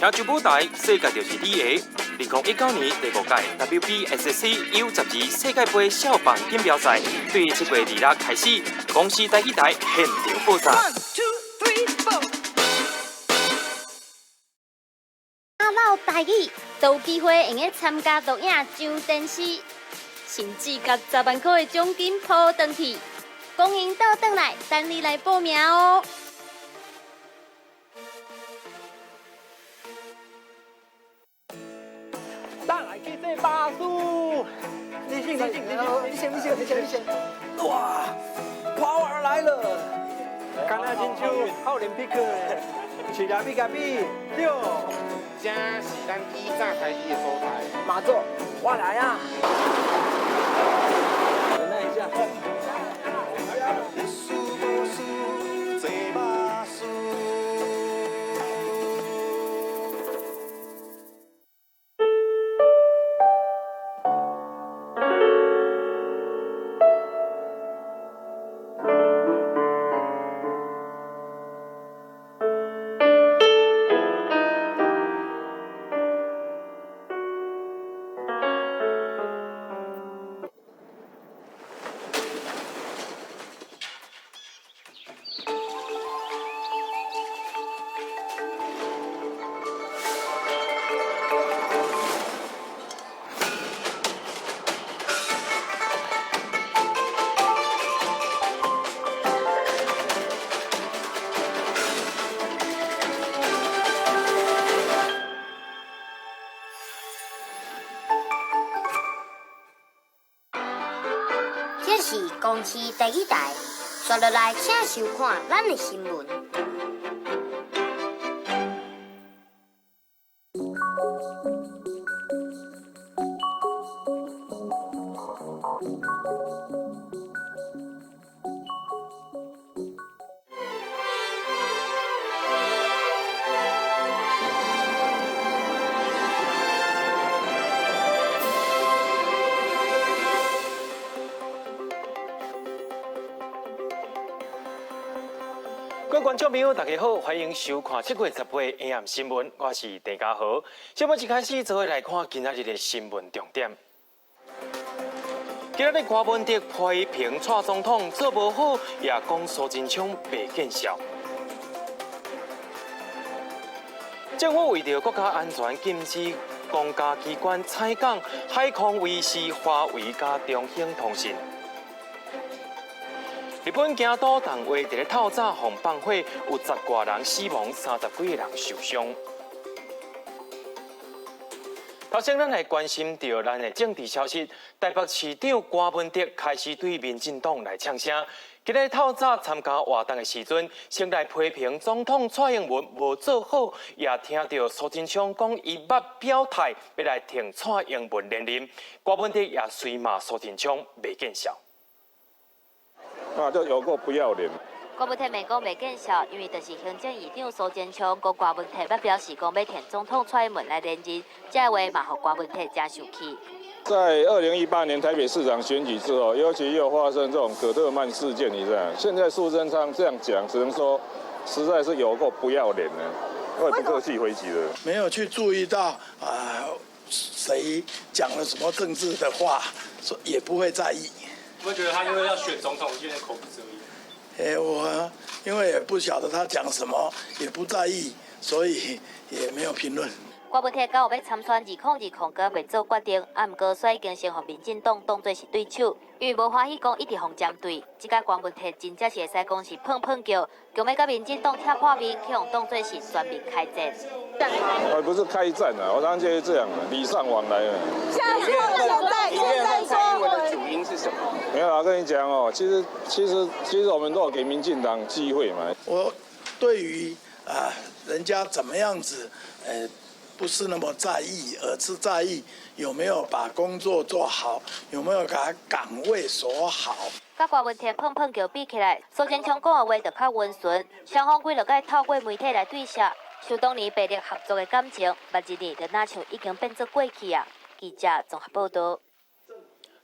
跳出舞台，世界就是你的。2019年第五屆 WBSC U12世界盃少棒錦標賽，對7月26開始，公視台語台現場播送。阿老台語都有機會會用參加錄影上電視，甚至共10萬塊的獎金抱轉去。講𪜶倒轉來，等你來報名哦。咱來去做巴士。你先，你先，你先，你先，你先，你先。哇，power 來了！敢若親像奧林匹克的，市來比共比，對。這是咱以早開始的所在。馬祖，我來啊！忍耐一下。這是公視第一台，紲落來請收看咱的新聞。各位觀眾朋友，大家好，歡迎收看7月18日的暗新聞，我是鄭家豪。節目一開始，做伙來看今仔日的新聞重點。今仔日柯文哲批評蔡總統做無好，也講蘇貞昌袂見笑。政府為著國家安全，禁止公家機關採訪海空衛視、華為佮中興通訊。日本京都動畫佇咧透早予放火，有10外人死亡，30幾个人受傷。頭先，咱來關心著咱的政治消息，台北市長柯文哲開始對民進黨來嗆聲。今日透早參加活動的時陣，先來批評總統蔡英文無做好，也聽著蘇貞昌講伊捌表態欲來挺蔡英文連任，柯文哲也隨罵蘇貞昌袂見笑。啊，就有夠不要臉！柯文哲罵講袂見笑，因為就是行政院長蘇貞昌講柯文哲捌表示講欲挺總統蔡英文來連任，這話嘛予柯文哲誠生氣。在2018年台北市長選舉之後，尤其又發生這種葛特曼事件，你知道？現在蘇貞昌這樣講，只能說實在是有夠不要臉呢。我也不客氣回擊了。沒有去注意到啊，誰講了什麼政治的話，也不會在意。我覺得他因為要選總統，有點口不擇言。我因為也不曉得他講什麼，也不在意，所以也沒有評論。柯文哲敢有欲參選2020閣未做決定，啊，毋過煞已經先予民進黨當做是對手，因為無歡喜講一直予針對。這擺柯文哲真正是會使講是碰碰叫，強欲佮民進黨拆破面，去予當做是全面開戰。我不是開戰啊，我當然就是這樣，禮尚往來啊。下次現在蔡英文的主因是什麼？沒有啊，跟你講哦，其實我們都有給民進黨機會嘛。我對於啊，人家怎麼樣子，不是那麼在意，而是在意有沒有把工作做好，有沒有把崗位守好。佮柯文哲碰碰橋比起來，蘇貞昌講的話就較溫順，雙方幾落擺透過媒體來對峙，像當年白綠合作的感情，目日呢就若像已經變做過去啊。記者綜合報道。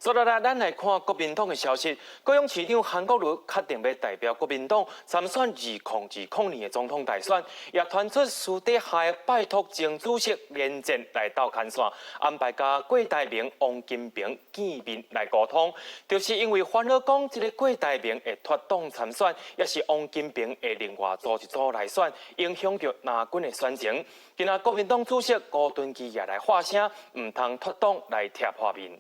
接落來，咱來看國民黨的消息。高雄市長韓國瑜確定欲代表國民黨參選2020年的總統大選，也傳出私底下拜託前主席連戰來鬥牽線，安排佮郭台銘、王金平見面來溝通。就是因為煩惱講這个郭台銘會脫黨參選，抑是王金平會另外組一組來選，影響著藍軍的選情。今仔國民黨主席辜敦基也來發聲，毋通脫黨來拆破面。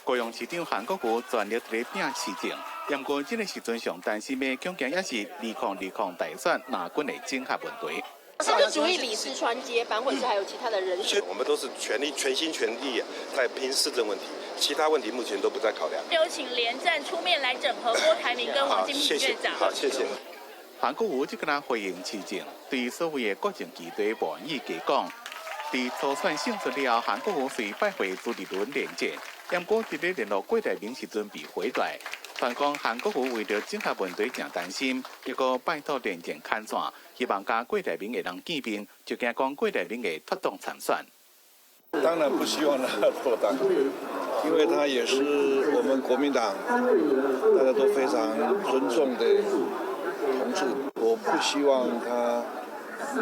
高雄市長韓國瑜全力佇咧拼市政，毋過這个時陣上擔心的，恐驚也是2020大選藍軍的整合問題。是不是主意李四川接班，或者是還有其他的人選？我們都是全力、全心全力在拼市政問題，其他問題目前都不在考量。有請連戰出面來整合郭台銘跟王金平院長。好，謝謝。韓國瑜這個人回應市政，對所謂的國政機對無願意加講。佇初選勝出了後，韓國瑜隨拜會朱立倫連戰，毋過佇咧聯絡郭台銘時陣被回來。傳講韓國瑜為著整合問題誠擔心，結果拜託連戰牽線，希望佮郭台銘會當見面，就驚講郭台銘會脫黨參選。當然不希望他脫黨，因為他也是我們國民黨大家都非常尊重的同志，我不希望他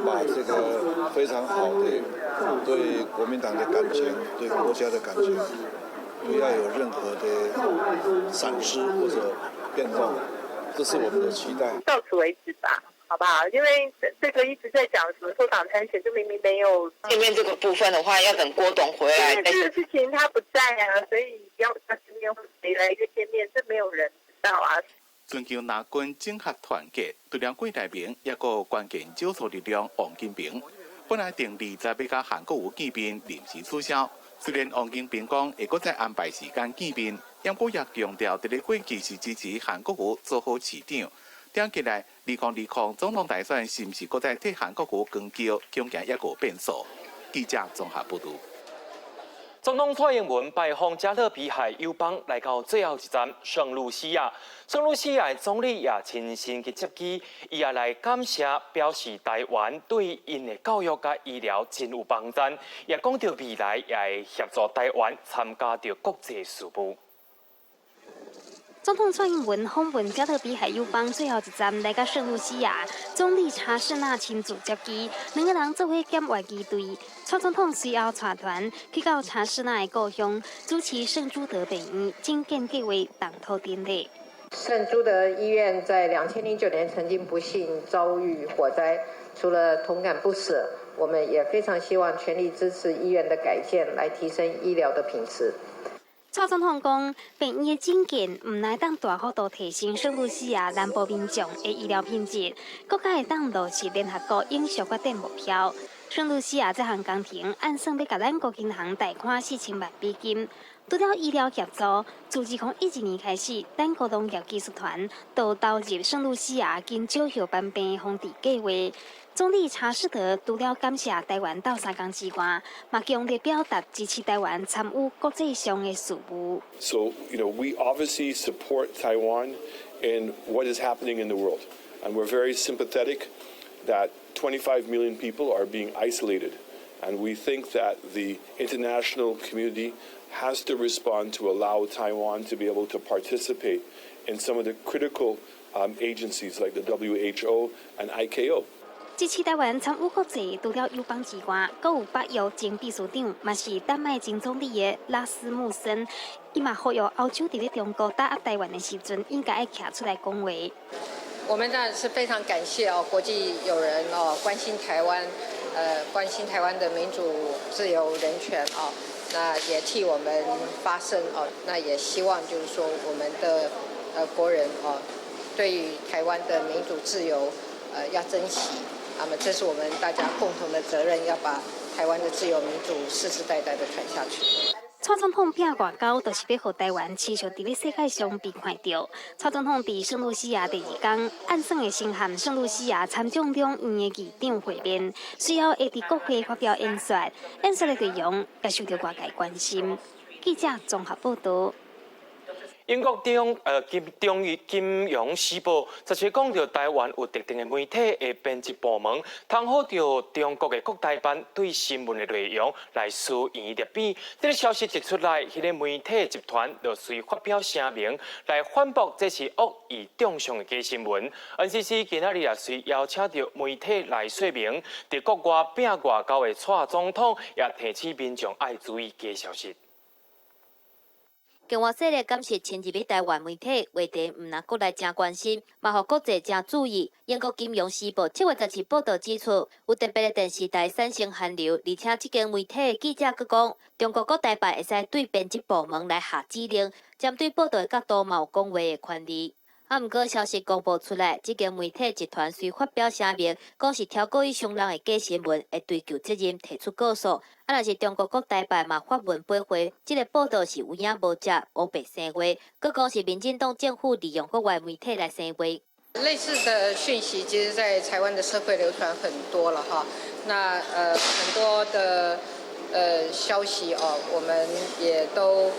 把這個非常好的對國民黨的感情、對國家的感情，不要有任何的閃失或者變動，這是我們的期待。到此為止吧，好不好？因為這個一直在講什麼脫黨參選，就明明沒有見面這個部分的話，要等郭董回來。這個事情他不在啊，所以要他見面誰來約見面，這沒有人知道啊。尋求藍軍整合團結，除了郭台銘，抑閣關鍵少數力量王金平，本來定20欲佮韓國瑜見面，臨時取消。雖然王金平講會閣再安排時間見面，毋過也強調，佇咧過去是支持韓國瑜做好市長。聽起來，2020總統大選是毋是閣再替韓國瑜扛轎，恐驚抑閣有變數。記者綜合報導。總統蔡英文拜訪加勒比海友邦，來到最後一站聖露西亞。聖露西亞的總理也親身去接機，伊也來感謝，表示台灣對𪜶的教育佮醫療真有幫贊，也講著未來也會協助台灣參加著國際事務。總統蔡英文訪問加勒比海友邦最後一站來到聖露西亞，總理查士納親自接機，兩个人做伙檢閱機隊。蔡總統隨後帶團去到查士納的故鄉，主持聖朱德病院整建計畫動土典禮。聖朱德醫院在2009年曾經不幸遭遇火災，除了同感不捨，我們也非常希望全力支持醫院的改建，來提升醫療的品質。蔡總統講，病院的整建毋但會當大幅度提升聖露西亞南部民眾的醫療品質，閣較會當落實聯合國永續發展目標。聖露西亞這項工程按算欲共咱國銀行貸款4000萬美金。除了醫療協助，自2012年開始，咱國農業技術團都投入聖露西亞緊少葉斑病防治計劃。總理查士德除了感謝台灣鬥相共之外，嘛強烈表達支持台灣參與國際上的事務。 So, we obviously support Taiwan in what is happening in the world, and we're very sympathetic that 25 million people are being isolated, and we think that the international community has to respond to allow Taiwan to be able to participate in some of the critical agencies like the WHO and ICAO. 支持台灣參與國際，除了友邦之外，閣有北約前秘書長，嘛是丹麥前總理的拉斯穆森，伊嘛呼籲歐洲佇咧中國打壓台灣的時陣，應該愛徛出來講話。我們當然是非常感謝哦，國際友人哦關心台灣，關心台灣的民主、自由、人權哦，那也替我們發聲哦，那也希望就是說我們的國人哦，對於台灣的民主自由要珍惜。那麼這是我們大家共同的責任，要把台灣的自由民主世世代代的傳下去。蔡總統拼外交，就是欲予台灣持續佇咧世界上被看著。蔡總統佇聖露西亞第二工，按算會先和聖露西亞參眾兩院的議長會面，隨後會佇國會發表演說，演說的內容也受著外界關心。記者綜合報導。英國中呃金中金融時報十七講著台灣有特定的媒體的編輯部門，通好著中國的國台辦對新聞的內容來輸言入筆。這个消息一出來，彼个媒體集團就隨發表聲明來反駁，這是惡意中傷的假新聞。NCC 今仔日也隨邀請著媒體來說明，佇國外拚外交的蔡總統也提醒民眾愛注意假消息。境外勢力監視侵入台灣媒體話題，毋但國內誠關心，嘛予國際誠注意。英國金融時報7月17報導指出，有特別的電視台產生韓流，而且這間媒體的記者閣講，中國國台辦會使對編輯部門來下指令，針對報導的角度嘛有講話的權利。啊，毋過消息公布出來，這間媒體集團隨發表聲明，講是超過伊傷人的假新聞，會追究責任，提出告訴。啊，若是中國國台辦嘛發文駁回，這个報導是有影無跡，烏白生話，閣講是民進黨政府利用國外媒體來生話。類似的訊息，其實在台灣的社會流傳很多了哈。那很多的消息哦，我們也都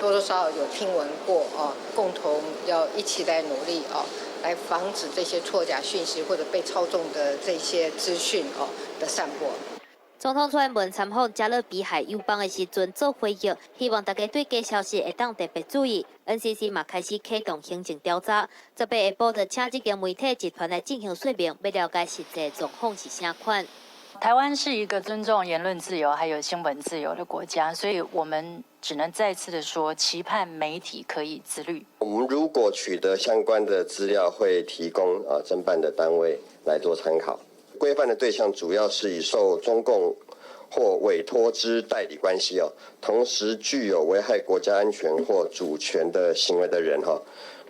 多多少少有聽聞過哦，共同要一起來努力哦，來防止這些錯假訊息或者被操縱的這些資訊哦的散播。總統蔡英文參訪加勒比海友邦的時陣做回應，希望大家對假消息會當特別注意。NCC 嘛開始啟動行政調查，18下晡就請這間媒體集團來進行說明，欲了解實際狀況是啥款。台灣是一個尊重言論自由還有新聞自由的國家，所以我們只能再次的說，期盼媒體可以自律。我們如果取得相關的資料，會提供偵辦的單位來做參考。規範的對象主要是以受中共或委託之代理關係哦，同時具有危害國家安全或主權的行為的人哈。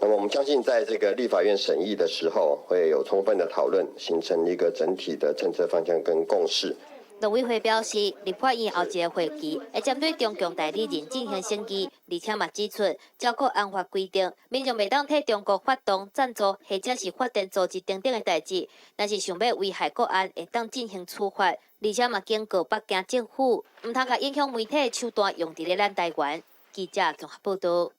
那麼我們相信，在這個立法院審議的時候，會有充分的討論，形成一個整體的政策方向跟共識。陸委會表示，立法院後一个會期會針對中共代理人進行審議，而且嘛指出，照國安法規定，民眾袂當替中國發動贊助或者是發展組織等等的代誌，若是想欲危害國安，會當進行處罰。而且嘛警告北京政府，毋通共影響媒體的手段用佇咧咱台灣。記者綜合報導。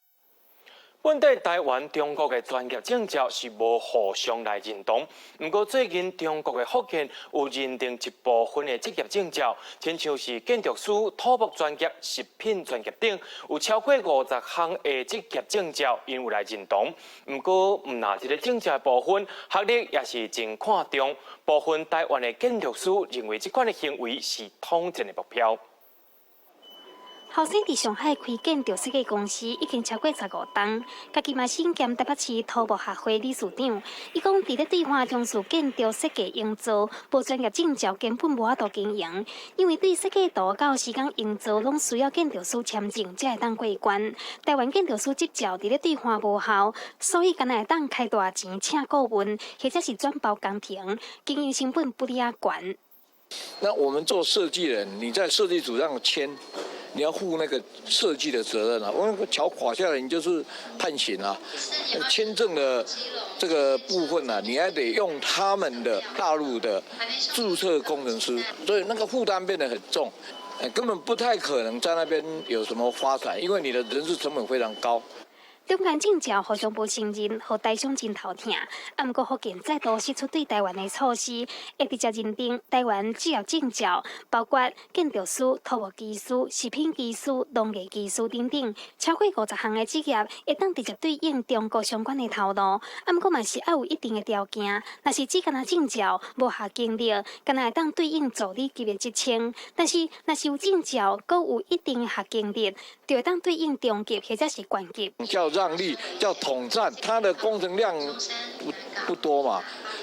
本底台灣中國的專業證照是無互相來認同，毋過最近中國的福建有認定一部分的職業證照，親像是建築師、土木專業、食品專業等，有超過50項的職業證照，𪜶有來認同。毋過，毋但這个證照的部分，學歷也是真看重。部分台灣的建築師認為這款的行為是統戰的目標。後生佇上海開建築設計公司已經超過15冬，家己嘛身兼台北市土木學會理事長。伊講，佇咧對岸從事建築設計營造，無專業證照根本無法度經營，因為對設計圖到施工營造，攏需要建築師簽證才會當過關。台灣建築師執照佇咧對岸無效，所以干焦會當開大錢請顧問，或者是轉包工程，經營成本不離仔懸。那我們做設計人，你在設計圖上簽。你要負那個設計的責任啊！萬一那個橋垮下來，你就是判刑啊。簽證的這個部分呢，你還得用他們的大陸的註冊工程師，所以那個負擔變得很重，根本不太可能在那邊有什麼發展，因為你的人事成本非常高。中間證照互相無承認，予台商真頭疼。啊，毋過福建再度釋出對台灣的措施，會直接認定台灣職業證照，包括建築師、土木技師、食品技師、農業技師等等，超過50項的職業，會當直接對應中國相關的頭路。啊，毋過嘛是愛有一定的條件，若是只干焦證照，無學經歷，干焦會當對應助理級的職稱。但是，若是有證照，閣有一定的學經歷，就會當對應中級或者是高級。叫讓利，叫統戰，它的工程量不多嘛，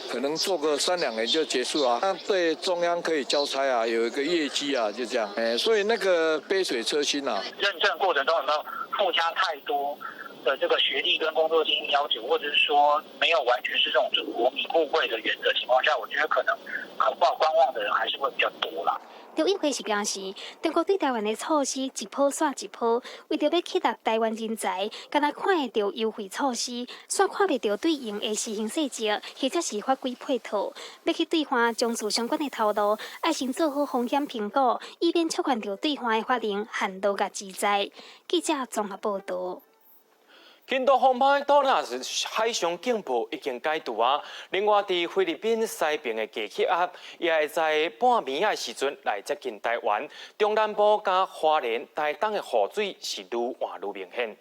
可能做個三兩年就結束了。那對中央可以交差啊，有一個業績啊，就這樣。哎，所以那個杯水車薪啊。認證過程中有沒有附加太多的這個學歷跟工作經驗要求，或者是說沒有完全是這種準國民互惠的原則情況下，我覺得可能搞不好觀望的人還是會比較多啦。陸委會是表示，中國對台灣的措施一波煞一波，為著欲吸納台灣人才，干焦看會著優惠措施，煞看袂著對應的施行細則，或者是法規配套。欲去對岸從事相關的頭路，愛先做好風險評估，以免觸犯著對岸的法令和落雁之災。記者綜合報導。印度風颱多納是海上警報已經解除啊。另外，佇菲律賓西爿的低氣壓也會在半暝仔時陣來接近台灣，中南部佮花蓮、台東的雨水是愈換愈明顯。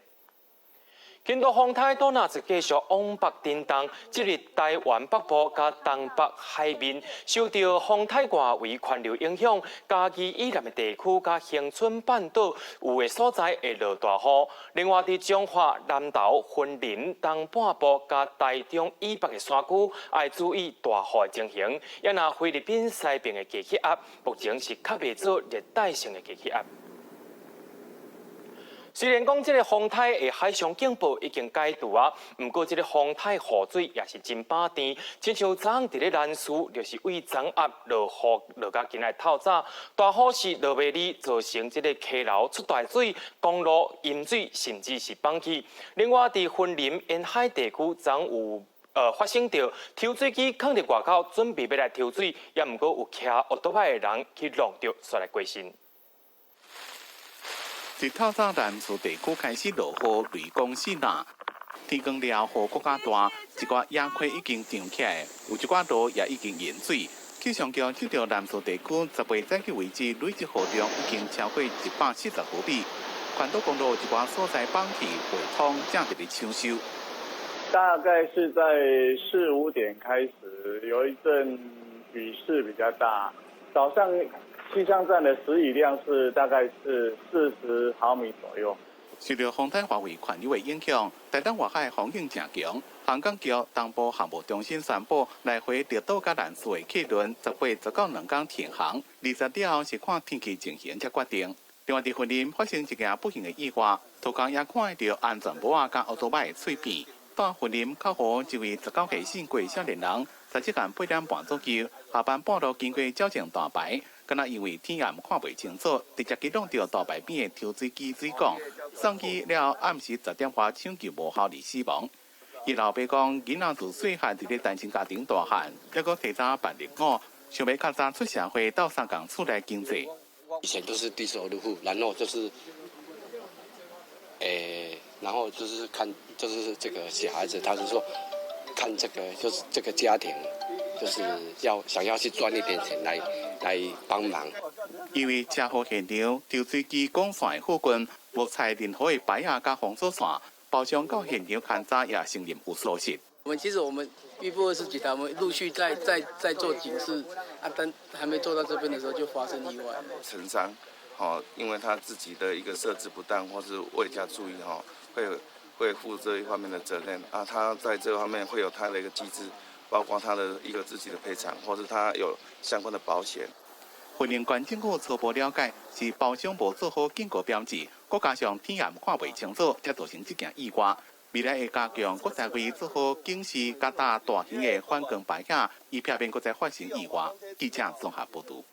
印度風台多納是繼續往北振動，進入台灣北部佮東北海面，受著風台外圍環流影響，嘉義以南的地區佮恆春半島有的所在會落大雨。另外，佇彰化、南投、雲林東半部佮台中以北的山區，愛注意大雨的情形。也若菲律賓西爿的低氣壓，目前是較袂做熱帶性的低氣壓。雖然講這个風颱的海上警報已經解除啊，毋過這个風颱雨水也是真飽甜，親像昨昏佇咧南勢，就是對昨暗落雨落甲今仔透早，大雨是落袂離，造成這个溪流出大水，公路淹水，甚至是崩去。另外，佇雲林沿海地區，昨有發生著抽水機囥佇外口，準備欲來抽水，也毋過有騎歐多擺的人去弄著，煞來過身。自透早南勢地區開始落雨，雷公爍爁，天光了雨閣較大，一寡野溪已經漲起來，有一寡路也已經淹水。氣象局測著南勢地區18早起為止累積雨量已經超過140毫米，環島公路一寡所在崩去袂通，正佇咧搶修。大概是在四五點開始，有一陣雨勢比較大，早上。氣象站的時雨量是大概是40毫米左右。受著風台外圍環流的影響，台東外海風湧誠強。航港局東部航務中心宣布，來回綠島佮南勢的客輪18、19兩工停航，20日後是看天氣情形才決定。另外，佇雲林發生一件不幸的意外，塗工也看著安全帽仔佮烏托擺的碎片。到雲林靠湖一位19歲姓郭少年人，在這間8點半左右下班半路經過矯正大牌。敢若因為天暗看袂清楚，直接去挵著大牌邊的抽水機水管，送醫了暗時10點外搶救無效而死亡。伊老爸講，囡仔自細漢佇咧單親家庭大漢，猶閣提早辦入伍，想欲較早出社會鬥相共厝內經濟。以前都是低收入戶，然後就是，然後就是看，就是這個小孩子，他是說，看這個就是這個家庭，就是要想要去賺一點錢來幫忙。因為車禍現場，抽水機管線附近無拆任何的牌仔佮封鎖線，包商到現場勘查也承認有疏失。我們其實我們預布20幾台，我們陸續在做警示，啊，但還沒做到這邊的時候就發生意外。承商，哦，因為他自己的一個設置不當或是未加注意，哈，會負這一方面的責任啊。他在這方面會有他的一個機制。包括他的一個自己的賠償，或是他有相關的保險。雲林縣政府初步了解，是包商無做好警告標誌，閣加上天暗看袂清楚，才造成這件意外。未來會加強各單位做好警示，佮打大型的反光牌仔，以避免閣再發生意外。記者綜合報導。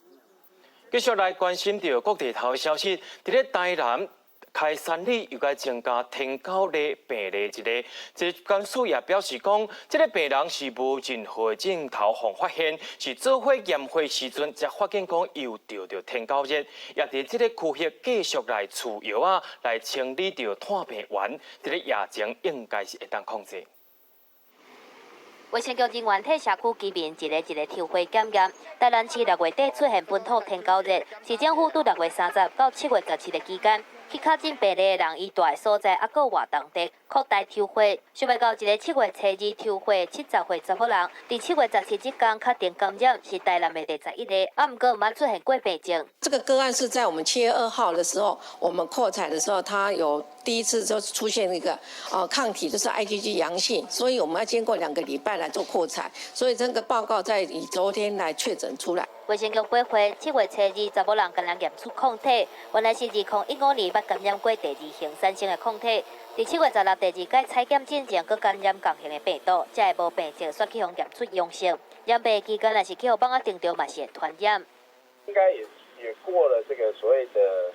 繼續來關心著國際頭的消息，佇咧台南。開山里又閣增加天狗熱病例一个，這檢事也表示講，這个病人是無任何症頭予發現，是做伙驗血時陣才發現講有著著天狗熱，也佇這个區域繼續來除藥仔，來清理著傳病源，這个疫情應該是會當控制。衛生局人員替社區居民一个一个抽血檢驗，台南市6月底出現本土天狗熱，市政府佇6月30到7月17的期間，去確診病例的人伊蹛的所在，猶閣活動地擴大抽血，想袂到一个7月初2抽血70歲查某人，佇7月17這工確定感染，是台南的第11个，啊，毋過毋捌出現過病症。這個個案是在我們7月2號的時候，我們擴採的時候，他有第一次就出現一個抗體，就是 IgG 陽性，所以我們要經過2個禮拜來做擴採，所以這個報告在以昨天來確診出來。衛生局回回，7月初2查某人共人驗出抗體，原來是2015年捌感染過第二型產生的抗體。佇7月16第二擺採檢進前，閣感染仝型的病毒，才會無病症，煞去予驗出陽性。染病期間，若是去予蠓仔叮著，嘛是會傳染。應該也過了這個所謂的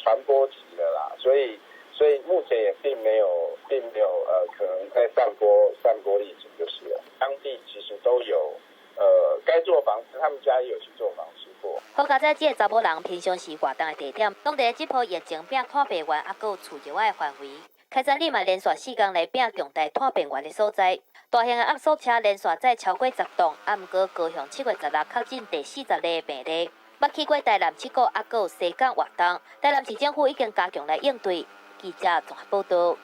傳播期了啦，所以目前也並沒有可能在散播疫情就是了。當地其實都有該做防治，他們家也有去做防治過。好佳哉，這个查某人平常時活動的地點，攏佇這波疫情拚傳病源，猶閣有飼藥仔的範圍。開展你嘛連續4工來拚重大拖病源的所在。大型的壓縮車連續載超過10棟，啊，毋過高雄7月16確診第40例病例。捌去過台南七股，啊，閣有西港活動，台南市政府已經加強來應對。記者綜合報道。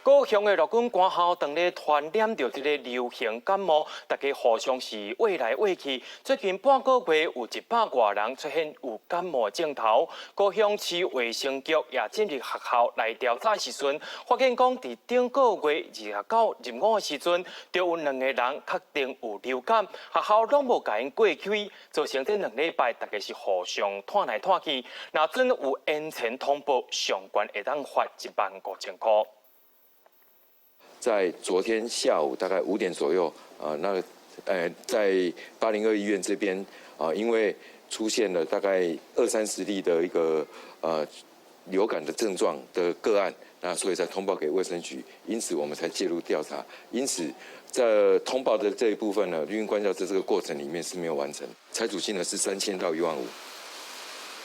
高雄的陸軍官校當咧傳染著這个流行感冒，大家互相是話來話去。最近半個月有100外人出現有感冒的症頭。高雄市衛生局也進入學校來調查時陣，發現講佇頂個月29、25的時陣，就有兩個人確定有流感，學校攏無共𪜶過開，造成這2禮拜大家是互相傳來傳去。若準有延前通報，上懸會當罰15,000塊。在昨天下午大概5點左右，啊，那個，在802醫院這邊，啊，因為出現了大概二三十例的一個流感的症狀的個案，那所以才通報給衛生局，因此我們才介入調查。因此，在通報的這一部分呢，陸軍官校在這個過程裡面是沒有完成，裁處金額是3000到15,000。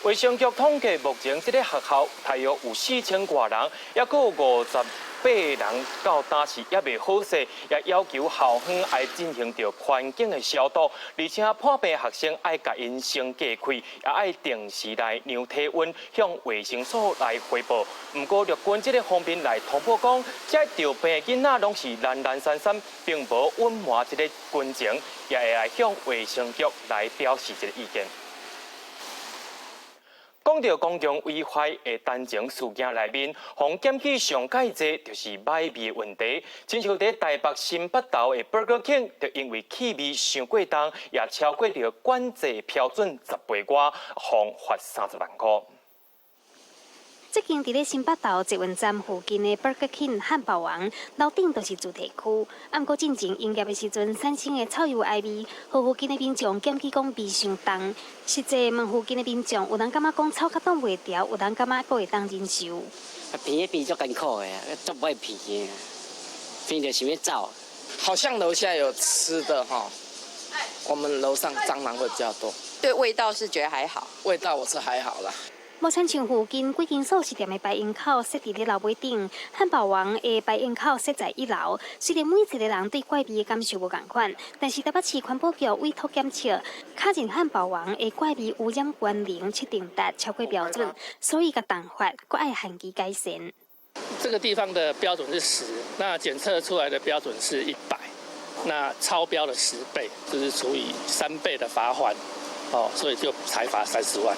衛生局統計，目前這个學校大約有4000外人，抑閣有58人到今是猶未好勢，也要求校方愛進行著環境的消毒，而且破病學生愛共𪜶先隔開，也愛定時來量體溫，向衛生所來匯報。毋過陸軍這个方面來通報講，這著病的囡仔攏是懶懶散散，並無隱瞞這个軍情，也會來向衛生局來表示這个意見。講著公共 WiFi 的單程事件內面，予檢舉上蓋濟就是䆀味的問題。親像佇台北新北投的 Burger King，就因為氣味傷過重，也超過著管制標準10倍外，予罰30萬塊。這間佇咧新北投捷運站附近的 Burger King 漢堡王，樓頂都是住宅區。啊，毋過進前營業的時陣，產生的臭油哀味，予附近的民眾檢舉講味傷重。實際問附近的民眾，有人感覺講臭甲擋袂牢，有人感覺閣會當忍受。啊，鼻鼻足艱苦的，足無愛鼻的，鼻就想欲走。好像樓下有吃的哈，我們樓上蟑螂會比較多。對味道是覺得還好，味道我是還好啦。無親像附近幾間素食店的排煙口設佇咧樓尾頂，漢堡王的排煙口設在1樓。雖然每一個人對怪味的感受無仝款，但是台北市環保局委託檢測，確認漢堡王的怪味污染官能測定值超過標準，所以共重罰，閣愛限期改善。這個地方的標準是10，那檢測出來的標準是100，那超標了10倍，就是處以3倍的罰款，哦，所以就裁罰30萬。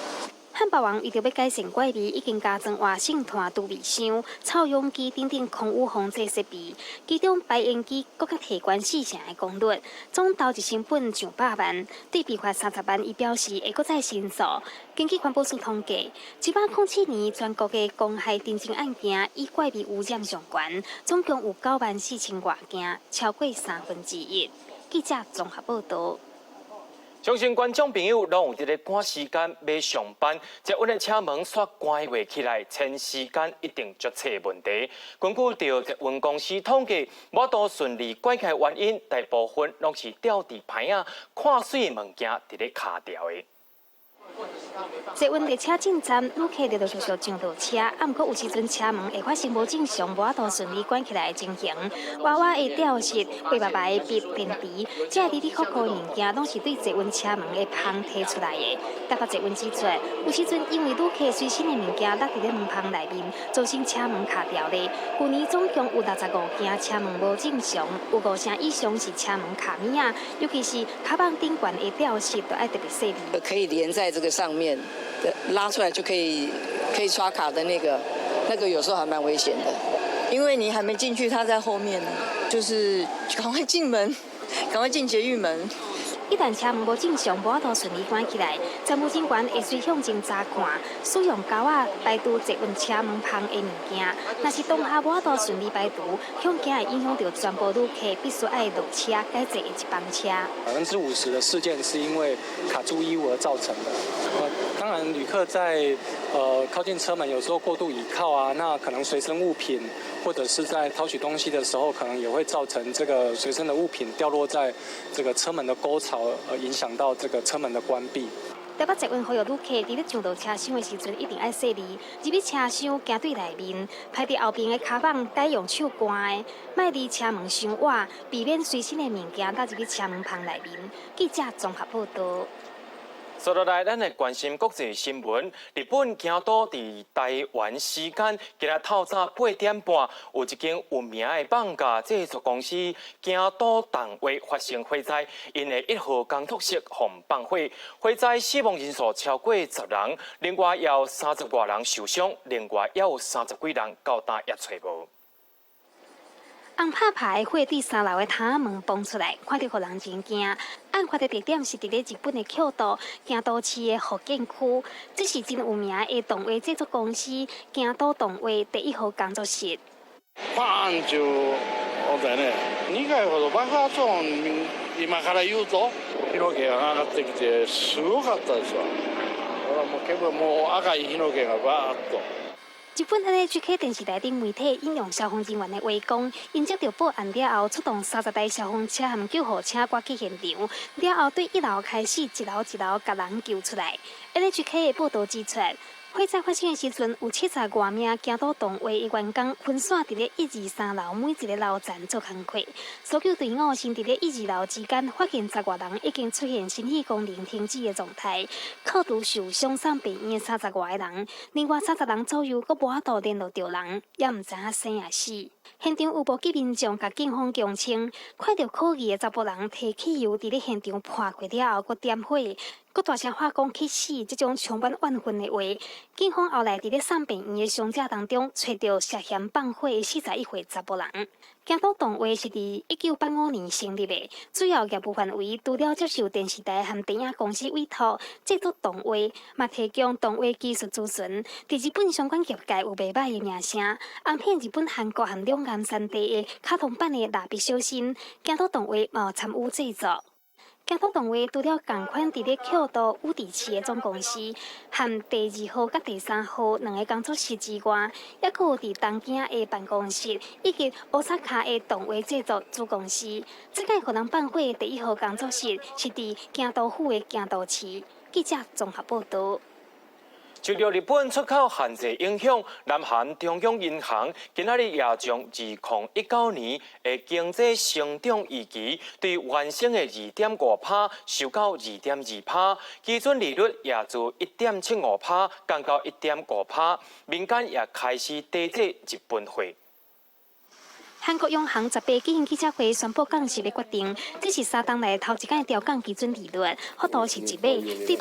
漢堡王為著欲改善怪味，已經加裝活性炭除味箱、臭氧機等等空污防制設備，其中排煙機閣較提懸四成的功率，總投入成本上百萬。對被罰30萬，伊表示會閣再申訴。根據環保署統計，107年全國的公害偵偵案件以怪味污染上懸，總共有9萬4千外件，超過1/3。記者綜合報導。相信觀眾朋友攏有佇咧趕時間欲上班，捷運的車門煞關袂起來，前時間一定足濟問題。根據著捷運公司統計，無法度順利關開原因，大部分攏是吊佇棚仔看媠物件佇咧卡著的。捷運列車進站，旅客陸陸續續上落車，啊，毋過有時陣車門會發生無正常、無法度順利關起來的情形。娃娃會吊飾、白白白的筆、電池，這哩哩扣扣的物件，攏是對捷運車門的縫提出來的。台北捷運指出，有時陣因為旅客隨身的物件落佇咧門縫內面，造成車門卡著咧。舊年總共有65件車門無正常，有五成以上是車門卡物仔，尤其是跤蠓頂懸的吊飾，都愛特別細膩。可以連在這個上面的拉出來就可以刷卡的那個，那個有時候還蠻危險的，因為你還沒進去，它在後面呢，就是趕快進門，趕快進捷運門。一旦車門無正常，無法度順利關起來，站務人員會隨向前查看，使用膠仔排除捷運車門縫的物件。若是當下無法度順利排除，恐驚會影響著全部旅客必須愛落車改坐下一班車。 50%的事件是因為卡住衣物而造成的。當然，旅客在靠近車門，有時候過度倚靠啊，那可能隨身物品或者是在掏取東西的時候，可能也會造成這個隨身的物品掉落在這個車門的溝槽，而影響到這個車門的關閉。台北捷運呼籲旅客佇咧上落車廂的時陣，一定愛細膩。入去車廂，行對內面，排佇後邊的跤舫改用手捾的，莫離車門傷倚，避免隨身的物件落入去車門縫內面。記者綜合報道。接落來，咱來關心國際新聞。日本京都佇台灣時間今仔透早8點半，有一間有名的艋舺製作公司京都動畫發生火災，𪜶的1號工作室予放火，火災死亡人數超過10人，另外也有30外人受傷，另外也有30幾人到今也揣無。紅拍拍的火對3樓的窗仔門崩出來，看著予人真驚。案發的地點是佇咧日本的京都京都市的伏見區，這是真有名的動畫製作公司京都動畫第一號工作室。パーンちゅう音やね。2回ほど爆発音、今から言うと火の気が上がってきてすごかったですわ。ほらもう結構もう赤い火の気がバーッと。日本 NHK 電視台頂媒體引用消防人員的話講，𪜶接著報案了後，出動30台消防車和救護車趕去現場，了後對1樓開始一樓一樓共人救出來。NHK 的報導指出，火災發生的時陣，有70外名京都動畫的員工分散佇咧1、2、3樓每一个樓層做工課。搜救隊伍先佇咧1、2樓之間發現10外人已經出現心肺功能停止的狀態，扣除受傷送病院的30外個人，另外30人左右閣無法度聯絡著人，也毋知影生抑死。現場有目擊民眾共警方供稱，看著可疑的查埔人提汽油佇咧現場潑過了後，閣點火，閣大聲喊講去死，這種充滿怨恨的話。警方後來佇咧送病院的傷者當中，揣著涉嫌放火的41歲查埔人。京都動畫是佇1985年成立的，主要業務範圍除了接受電視台和電影公司委託製作動畫，嘛提供動畫技術諮詢。佇日本相關業界有袂䆀的名聲。紅遍日本、韓國和兩岸三地的卡通版的蠟筆小新，京都動畫嘛有參與製作。京都動畫除了仝款佇咧京都宇治市的總公司和第2號佮第3號兩个工作室之外，猶閣有佇東京的辦公室，以及大阪的動畫製作子公司。這擺予人放火的第一號工作室是佇京都府的京都市。記者綜合報導。受著日本出口限制影響，南韓中央銀行今仔日也將2019年的經濟成長預期對原先的2.5%修到2.2%，基準利率也自1.75%降到1.5%，民間也開始抵制日本貨。韓國央行18舉行記者會，宣布降息的決定。這是3冬來頭一擺調降基準利率，幅度是一碼，對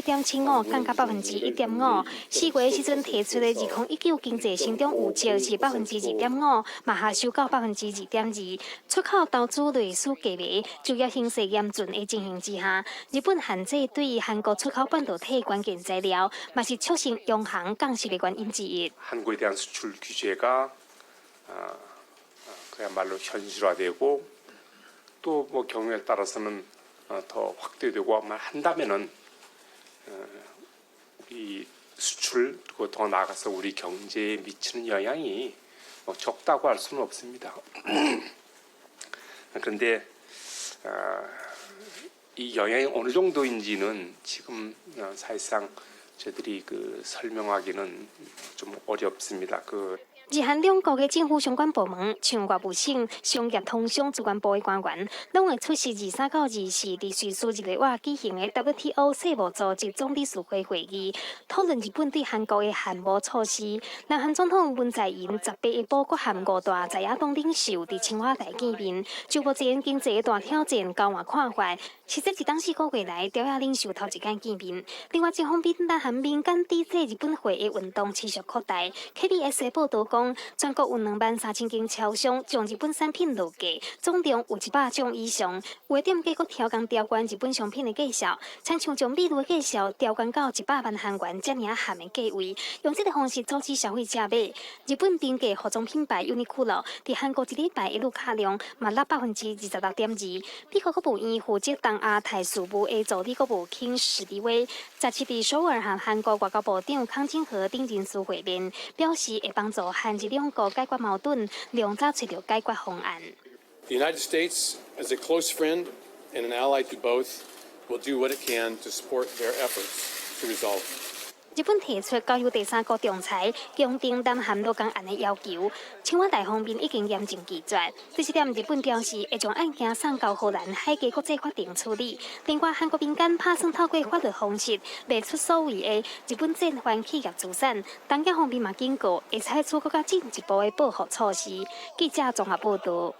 1.75%降到1.5%。4月時陣提出的2019經濟成長預測是2.5%，嘛下修到2.2%。出口投資類似低迷，就業形勢嚴峻的情形之下，日本限制對韓國出口半導體關鍵材料，嘛是促成央行降息的原因之一。 한국에대한수출규제가 그야말로 현실화되고 또 뭐 경우에 따라서는 더 확대되고 한다면은 우리 수출 그리고 더 나아가서 우리 경제에 미치는 영향이 뭐 적다고 할 수는 없습니다. 그런데 이 영향이 어느 정도인지는 지금 사실상 저희들이 그 설명하기는 좀 어렵습니다. 그 日韓兩國的政府相關部門，像外務省、商業通商資源部的官員，攏會出席23到24佇瑞士日內瓦舉行的 WTO 世貿組織總理事會會議，討論日本對韓國的限貿措施。南韓總統文在寅18下晡閣和五大在野黨領袖佇青瓦台見面，就目前經濟的大挑戰交換看法。實際是當4個月來，朝野領袖頭一擺見面。另外一方面，南韓民間抵制日本貨的運動持續擴大。KBS 報導講，全國有23,000間超商將日本產品落架，總量有100種以上。有的店家閣調工調懸日本商品的價數，親像將米露的價數調懸到100萬韓元遮爾仔諳的價位，用這个方式阻止消費者買。日本平價服裝品牌 Uniqlo 佇韓國一禮拜的入客量嘛落26.2%。美國國務院負責東亞太事務的助理國務卿史迪威，17佇首爾和韓國外交部長康京和等人士會面，表示會幫助韓日兩國解決矛盾，量早揣著解決方案。 The United States, as a close friend and an ally to both will do what it can to support their efforts to resolve. 日本提出交由第三國仲裁，強定南韓勞工案的要求，青瓦台方面已經嚴正拒絕。這一點，日本表示會將案件送交荷蘭海牙國際法庭處理。另外，韓國民間拍算透過法律方式，賣出所謂的日本戰犯企業資產。東京方面嘛警告，會採取閣較進一步的報復措施。記者綜合報道。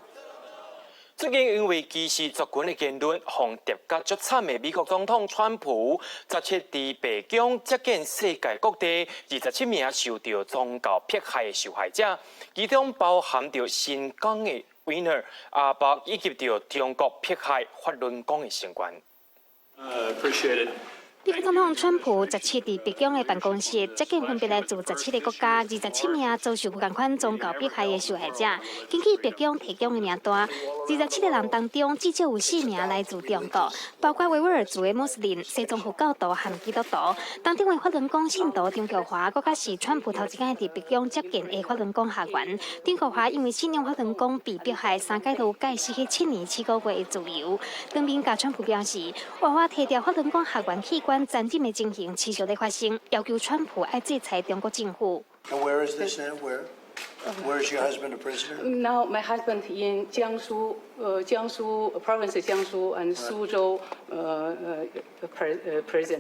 最近因為歧視族群的言論，予人疊甲足慘的美國總統川普，17佇白宮接見世界各地27名受著宗教迫害的受害者，其中包含著新疆的維吾爾、阿伯以及著中國迫害法輪功的成員。 Appreciate it. 美國總統川普17佇白宮的辦公室接見分別來自17個國家27名遭受仝款宗教迫害的受害者。根據白宮提供的名單，27個人當中至少有四名來自中國，包括維吾爾族的穆斯林、西藏佛教徒和基督徒。當中的法輪功信徒張國華，閣較是川普頭一擺佇白宮接見的法輪功學員。張國華因為信仰法輪功被迫害，三擺都解失去7年7個月的自由。當面共川普表示，活活提掉法輪功學員器官殘忍的情形持續咧發生，要求川普愛制裁中國政府。 And where is this now? Where? Where is your husband a prisoner? Now my husband in 江蘇，江蘇 province 江蘇 and 蘇州，prison。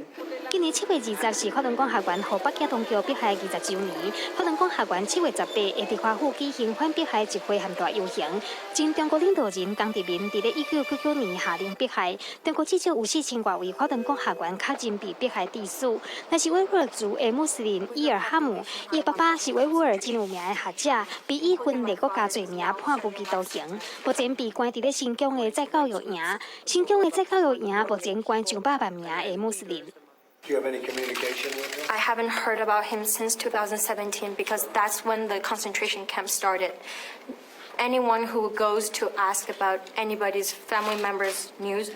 今年7月20是法輪功學員予北京當局迫害20週年。法輪功學員7月18會佇華府舉行反迫害集會和大遊行。前中國領導人江澤民佇咧1999年下令迫害，中國至少有4000外位法輪功學員確認被迫害致死。若是維吾爾族的穆斯林伊爾哈姆，伊的爸爸是維吾爾真有名的學者，被以分裂國家罪名判無期徒刑。目前被關佇咧新疆的再教育營，新疆的再教育營目前關上百萬名的穆斯林。 Do you have any communication with him? I haven't heard about him since 2017 because that's when the concentration camp started. Anyone who goes to ask about anybody's family members' news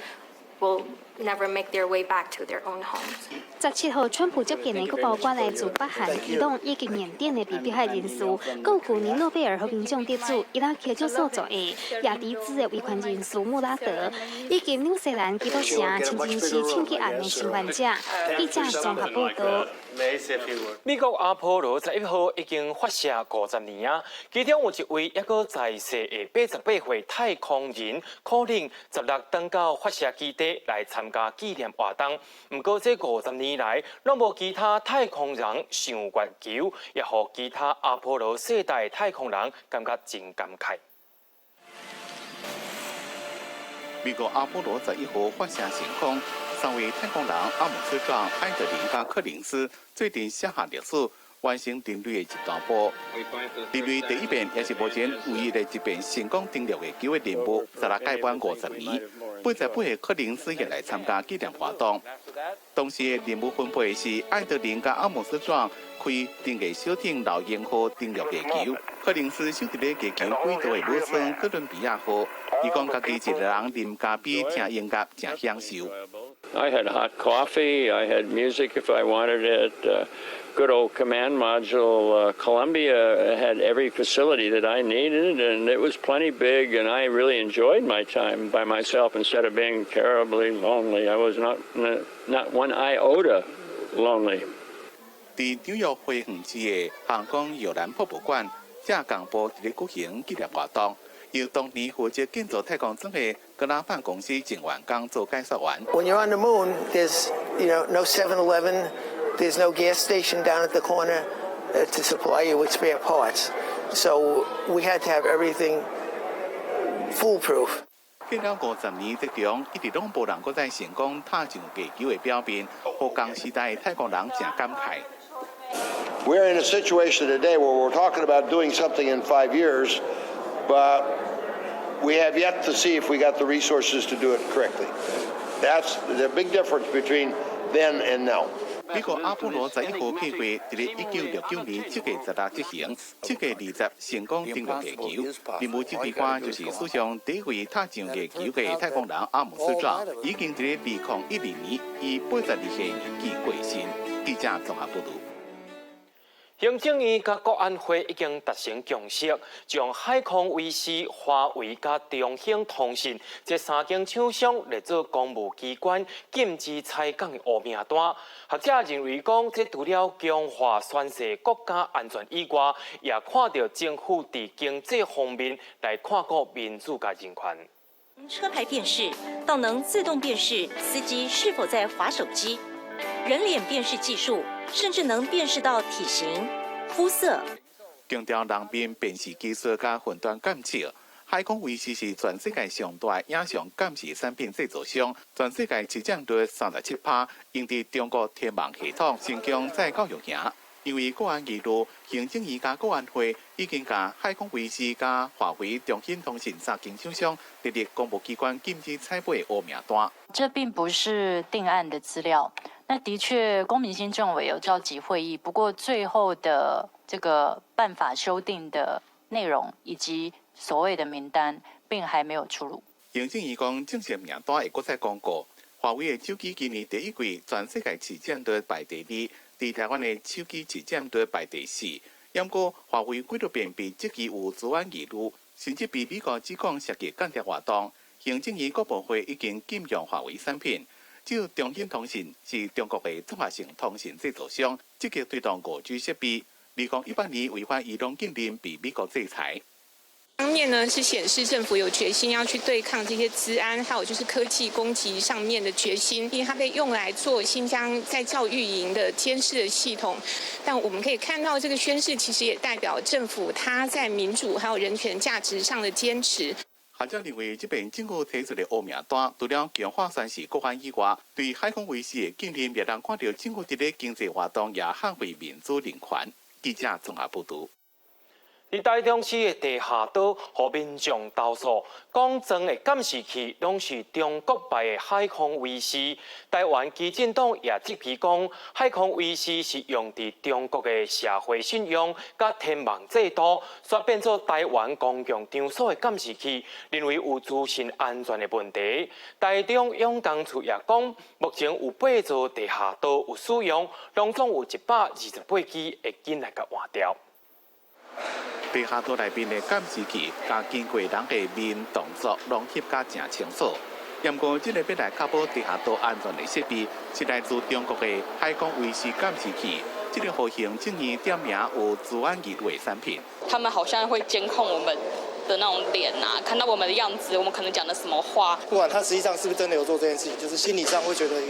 will never make their way back to their own homes. 17號，川普接見的閣包括來自北韓、伊朗以及緬甸的被迫害人士，閣有舊年諾貝爾和平獎得主伊拉克少數族裔亞迪茲的維權人士穆拉德，以及紐西蘭基督城清真寺槍擊案的生還者。記者綜合報道。美國阿波羅十一號已經發射50年啊，其中有一位猶閣在世的88歲太空人，可能16轉到發射基地來參加紀念活動。毋過這50年來，攏無其他太空人上月球，也予其他阿波羅世代太空人感覺真感慨。美國阿波羅十一號發射成功，三位太空人阿姆斯壯、艾德林佮柯林斯做陣寫下歷史，完成人類的一大步。人類第一遍，也是目前唯一的一遍成功登陸月球的任務，十六屆滿50年。88歲柯林斯也來參加紀念活動。當時的任務分配是艾德林佮阿姆斯壯開登月小艇老鷹號登陸月球，柯林斯守佇咧月球軌道的母艙哥倫比亞號。伊講家己一個人啉咖啡、聽音樂，誠享受。 I had hot coffee. I had music if I wanted it. Good old command module. Columbia had every facility that I needed, and it was plenty big. And I really enjoyed my time by myself instead of being terribly lonely. I was not one iota lonely. 佇紐約花園市的航空遊覽博物館，正同步佇咧舉行紀念活動。由當年負責建造太空船的格拉曼公司前員工做解說員。 When you're on the moon, there's no 7-Eleven, there's no gas station down at the corner to supply you with spare parts. So we had to have everything foolproof. 過了50年之中，一直攏無人閣再成功踏上月球的表面，予仝時代的太空人誠感慨。 We're in a situation today where we're talking about doing something in 5 years, but we have yet to see if we got the resources to do it correctly. That's the big difference between then and now. 美國阿波羅十一號計劃佇咧1969年7月16執行，7月20成功登陸月球。任務指揮官就是史上第一位踏上月球的太空人阿姆斯壯，已經佇咧2012年以82歲年紀過身。記者綜合報道。行政院佮國安會已經達成共識，將海康威視、華為佮中興通訊這三間廠商列做公務機關禁止採購的黑名單。學者認為講，這除了強化宣示國家安全以外，也看著政府佇經濟方面來看顧民主佮人權。車牌辨識到能自動辨識司機是否在滑手機，人臉辨識技術甚至能辨識到體型、膚色。強調人面辨識技術佮雲端監測，海康威視是全世界上大影像監視產品製造商，全世界市佔率37%，用佇中國天網系統成功再教育營。因為國安疑慮，行政院佮國安會已經共海康威視佮華為、中興通訊三間廠商列入公務機關禁止採買黑名單。這並不是定案的資料。那的確，龔明鑫政委有召集會議，不過最後的這個辦法修訂的內容以及所謂的名單，並還沒有出爐。行政院講，正式名單會閣再公告。華為的手機今年第一季全世界市佔率排第二，佇台灣的手機市佔率排第四。毋過華為幾若遍被質疑有資安疑慮，甚至被美國指控涉及間諜活動。行政院國部會已經禁用華為產品。只有中興通訊是中國的綜合性通訊製造商，積極推動5G 設備。2018年違反伊朗禁令被美國制裁。方面呢是顯示政府有決心要去對抗這些資安，還有就是科技攻擊上面的決心，因為它被用來做新疆在教育營的監視的系統。但我們可以看到，這個宣示其實也代表政府它在民主還有人權價值上的堅持。學者認為，這遍政府提出的黑名單，除了強化宣示國安以外，對海康威視的禁令，也讓看著政府佇咧經濟活動也捍衛民主人權。記者綜合報導。佇台中市的地下道，予民眾投訴，講裝的監視器攏是中國牌的海康威視。台灣基進黨也質疑講，海康威視是用佇中國的社會信用佮天網制度，煞變做台灣公共場所的監視器，認為有資訊安全的問題。台中養工處也講，目前有八座地下道有使用，攏總有128支會緊來共換掉。地下道內面的監視器，共經過人的面動作攏翕甲誠清楚。毋過，這個欲來確保地下道安全的設備，是來自中國的海康威視監視器。這個予行政院點名有資安疑慮的產品。他們好像會監控我們的那種臉啊，看到我們的樣子，我們可能講的什麼話。不管他實際上是不是真的有做這件事情，就是心理上會覺得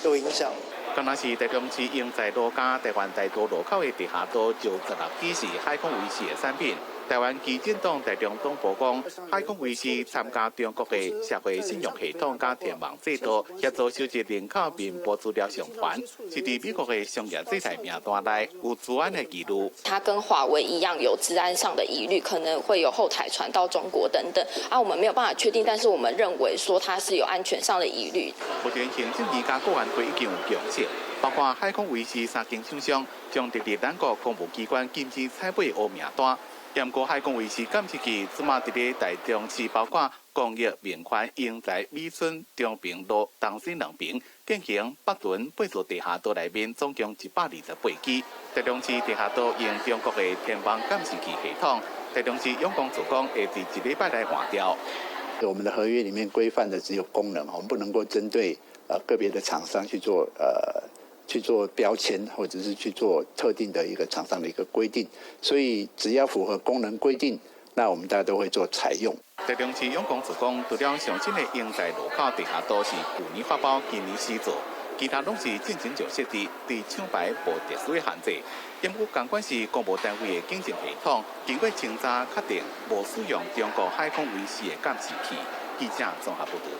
有影響。敢若是台中市英才路佮台灣大道路口的地下道，就16支是海康威視的產品。台灣基進黨台中黨部講，海康威視參加中國的社會信用系統佮天網制度，協助收集人口面部資料上傳，是佇美國的商業制裁名單內有資安的疑慮。它跟華為一樣有資安上的疑慮，可能會有後台傳到中國等等。啊，我們沒有辦法確定，但是我們認為說它是有安全上的疑慮。目前行政院佮國安會已經有共識，包括海康威視三間廠商將列入咱國公務機關禁止採買黑名單。毋過海康威視監視器，這馬佇咧台中市，包括工業、民權、英才、美村、中平路、東西兩邊進行北屯八座地下道內面總共128支。台中市地下道用中國的天網監視器系統，台中市養工處講會佇一禮拜內換掉。我們的合約裡面規範的只有功能，我們不能夠針對個別的廠商去做標籤，或者是去做特定的一個廠商的一個規定，所以只要符合功能規定，那我們大家都會做採用。台中市養工處講，除了上新的英才路口地下道是舊年發包，今年試做，其他攏是進前就設置，對廠牌無特殊的限制。毋過仝款是公務單位的警政系統，經過清查確定無使用中國海康威視的監視器。記者綜合報導。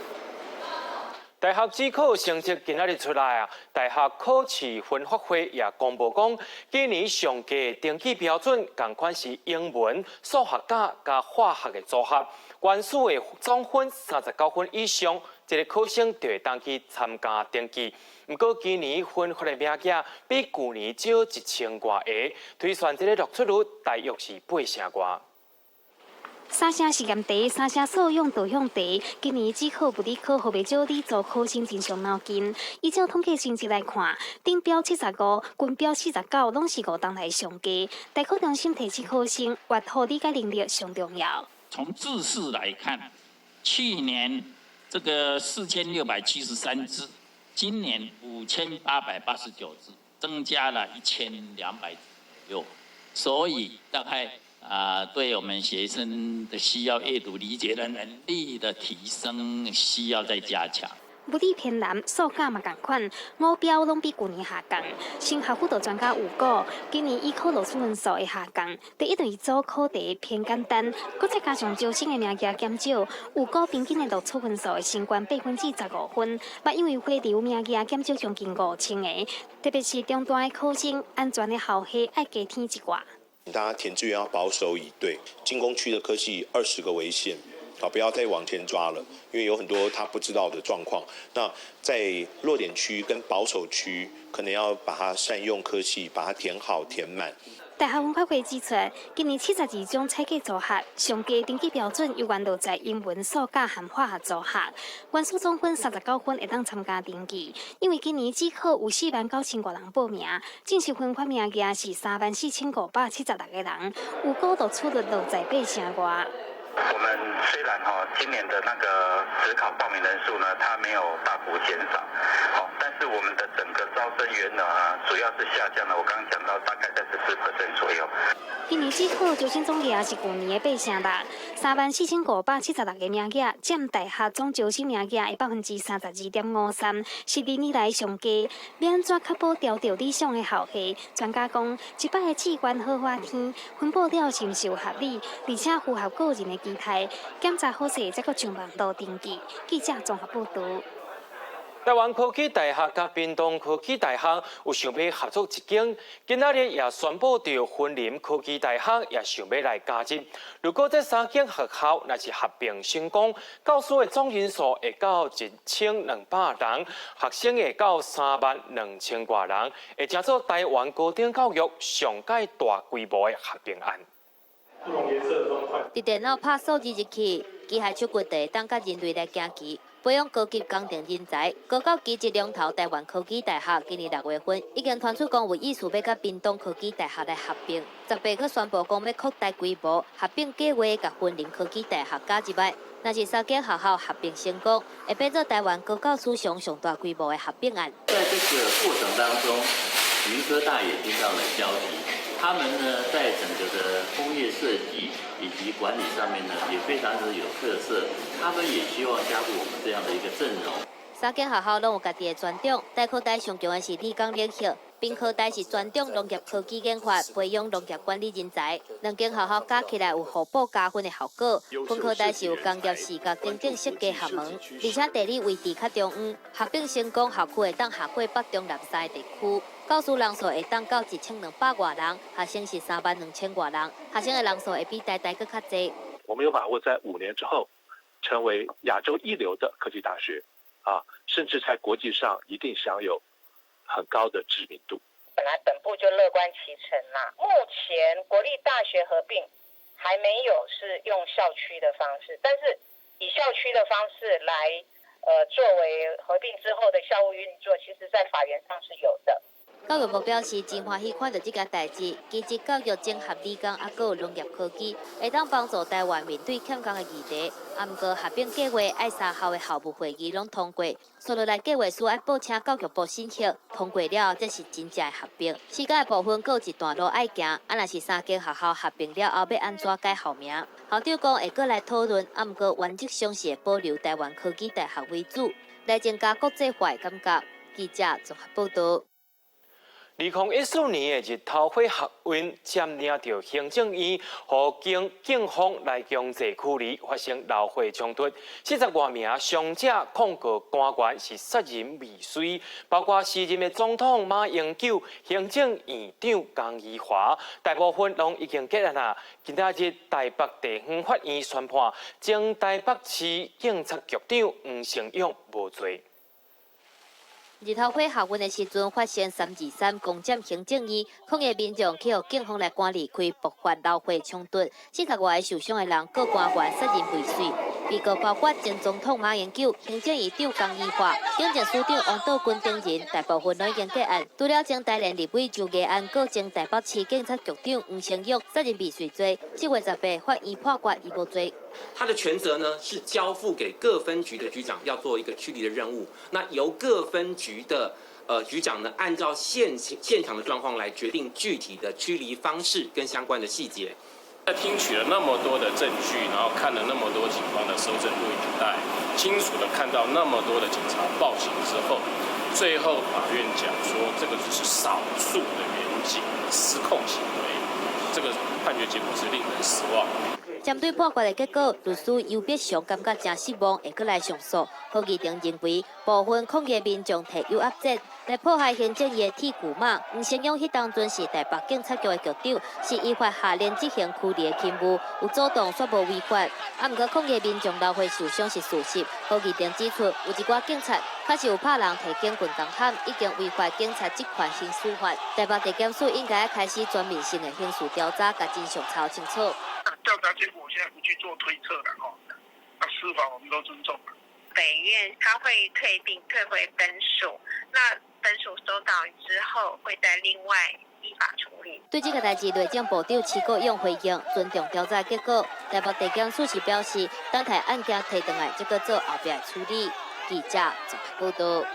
大學指考成績今仔日出來啊！大學考試分發會也公布講，今年上低登記標準仝款是英文、數學佮化學的組合，原始的總分39分以上，這个考生就會當去參加登記。毋過今年分發的名額比舊年少1000外个，推算這个錄取率大約是8成外。三聲實驗題、三聲素養導向題，今年指考物理科予袂少理組考生真傷腦筋。依照統計成績來看，頂標75，均標49，攏是五冬來上低。大考中心提醒考生，閱讀理解能力上重要。從字數來看，去年這個4673字，今年5889字，增加了1200左右，所以大概對我們學生的需要閱讀理解的能力的提升，需要再加強。物理偏難，數甲嘛仝款，五標攏比舊年下降。升學輔導專家有講，今年醫科錄取分數會下降。第一對組考題偏簡單，閣再加上招生的名額減少，預估平均的錄取分數會升懸15%。嘛，因為回流名額減少將近5000個，特別是中段的考生，安全的校系愛加添一寡。大家填志願要保守以對，進攻區的科系20個為限，好，不要再往前抓了，因為有很多他不知道的狀況。那在弱點區跟保守區，可能要把它善用科系，把它填好填滿。大學文化會指出，今年72種採計組合，上低登記標準猶原落在英文、數甲和化學組合，原始總分39分會當參加登記。因為今年指考有4萬9千外人報名，正式分發名額是3萬4576個人，預估錄取率落在8成外。我們雖然哈今年的那個指考報名人數呢，它沒有大幅減少，好，但是我們的整個招生員額啊，主要是下降了。我剛剛講到大概在14% 左右。今年指考招生總額是舊年的8成6，3萬4576個名額，佔大學總招生名額的32.53%，是歷年來上低。欲按怎確保調著理想的校系？專家講，一擺的志願好好填，分布了是毋是有合理，而且符合個人的期待，檢查好勢，才閣上網路登記。記者綜合報導。台灣科技大學佮屏東科技大學有想欲合作一間，今仔日也宣布著雲林科技大學也想欲來加入。如果這三間學校若是合併成功，教師的總人數會到1200人，學生會到3萬2千外人，會成做台灣高等教育上蓋大規模的合併案。佇電腦拍數字入去，機械手骨就會當佮人類來行棋，培養高級工程人才。高教機一龍頭台灣科技大學今年6月份已經傳出講有意思欲佮屏東科技大學來合併，10月閣宣布講欲擴大規模合併計劃，共雲林科技大學加入來。若是三間學校合併成功，會變做台灣高教史上上大規模的合併案。在這個過程當中，雲科大也聽到了消息。他們呢，在整個的工業設計以及管理上面呢，也非常的有特色。他們也希望加入我們這樣的一個陣容。三間學校攏有家己的專長，台科大上強的是理工領域，屏科大是專長農業科技研發，培養農業管理人才。兩間學校加起來有互補加分的效果。雲科大是有工業視覺等等設計學門，而且地理位置較中央，合併成功校區會當下過北中南三個地區。教師人數會當到1200外人，學生是3萬2千外人，學生的人數會比台大閣較濟。我們有把握在5年之後，成為亞洲一流的科技大學，啊，甚至在國際上一定享有很高的知名度。本來本部就樂觀其成啦。目前國立大學合併還沒有是用校區的方式，但是以校區的方式來，作為合併之後的校務運作，其實在法源上是有的。教育部表示，真歡喜看著這件代誌，技職教育整合理工，猶閣有農業科技，會當幫助台灣面對欠工的議題。啊，毋過合併計劃愛三校的校務會議攏通過，紲落來計劃書愛報請教育部審核，通過了後，才是真正的合併。時間的部分閣有一段路愛行，啊，若是三間學校合併了後，欲按怎改校名？校長講會閣來討論，啊，毋過原則上是會保留台灣科技大學為主，來增加國際化的感覺。記者綜合報導。2014年的日頭火學運佔領著行政院，予警警方來強制驅離，發生流血衝突，40外名傷者控告官員是殺人未遂，包括時任的總統馬英九、行政院長江宜樺，大部分攏已經結案啊。今仔日台北地方法院宣判，前台北市警察局長黃成勇無罪。日頭火下運的時陣，發生323攻佔行政院，抗議民眾去予警方來趕離開，爆發流血衝突，40外个受傷的人告官員殺人未遂。被告包括前總統馬英九、行政院長江宜樺、警政署長王道軍等人，大部分攏已經結案。除了前台聯立委周藝安告前台北市警察局長黃成玉殺人未遂罪，7月18法院判決伊無罪。他的權責呢，是交付給各分局的局長，要做一個驅離的任務。那由各分局的局長呢，按照現場的狀況來決定具體的驅離方式跟相關的細節。在聽取了那麼多的證據，然後看了那麼多警方的搜證錄影帶，清楚的看到那麼多的警察報警之後，最後法院講說，這個只是少數的員警失控行為，這個判決結果是令人失望。針對判決的結果，律師游必祥感覺誠失望，會閣來上訴。賀議庭認為，部分抗議民眾提誘壓箭來破壞行政院的鐵舊馬。黃成勇彼當陣是台北警察局的局長，是依法下令執行驅離的勤務，有主動煞無違法。啊，毋過抗議民眾流血受傷是事實。賀議庭指出，有一寡警察確實有拍人提警棍共喊，已經違反警察職權行使法。台北地檢署應該開始全面性的刑事調查，共真相查清楚。調查結果我現在不去做推測了哈，那司法我們都尊重。北院他會退訂退回本署，那本署收到之後會再另外依法處理。對這個代誌，內政部長徐國勇回應，尊重調查結果。台北地檢署是表示，等待案件提轉來，才閣做後壁的處理。記者綜合報道。